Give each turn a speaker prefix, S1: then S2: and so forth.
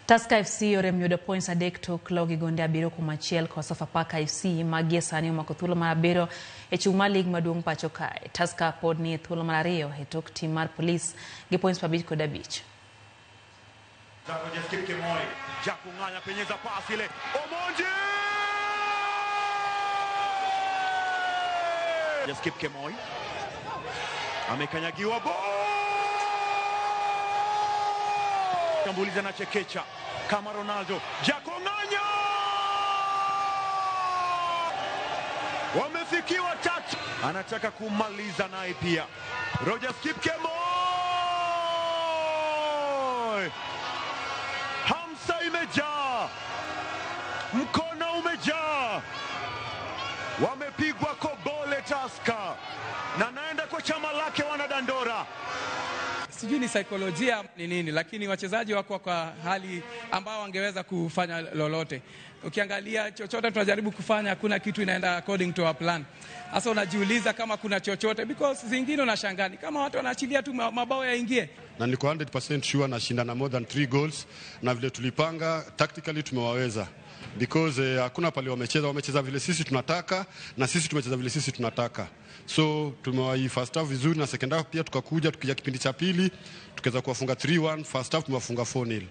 S1: Tusker FC orem yudo points 3 tok logi gonde 7-1 kod Sofapaka FC ma gie sani omako thuolo mar 7 e chung' mar lig maduong' pacho kae. Tusker pod ni e thuolo mar 2 e tok tim mar Police gi points 55.
S2: Amekanyagiwa Shambulizi anachekecha kama Ronaldo. Jack Ong'anya! Wamefikiwa 3. Anataka kumaliza naye pia. Rogers Kipkemoi! Hamsa imejaa. Mkono umejaa. Wamepigwa kobole Tusker. Na naenda kwa chama lake wanadandora.
S3: Sijui ni saikolojia ni nini, lakini wachezaji wako kwa hali ambao wangeweza kufanya lolote. Ukiangalia chochote tunajaribu kufanya, hakuna kitu inaenda according to our plan. Sasa unajiuliza kama kuna chochote, because zingine unashangaa kama watu wanaachilia tu mabao yaingie.
S4: Na niko 100% sure nashinda na more than 3 goals, na vile tulipanga tactically tumewaweza. Because hakuna pale wamecheza vile sisi tunataka na sisi tumecheza vile sisi tunataka. So tumewai first half vizuri na second half pia tukakuja, tukija kipindi cha pili tukaweza kuwafunga 3-1, first half tumewafunga 4-0.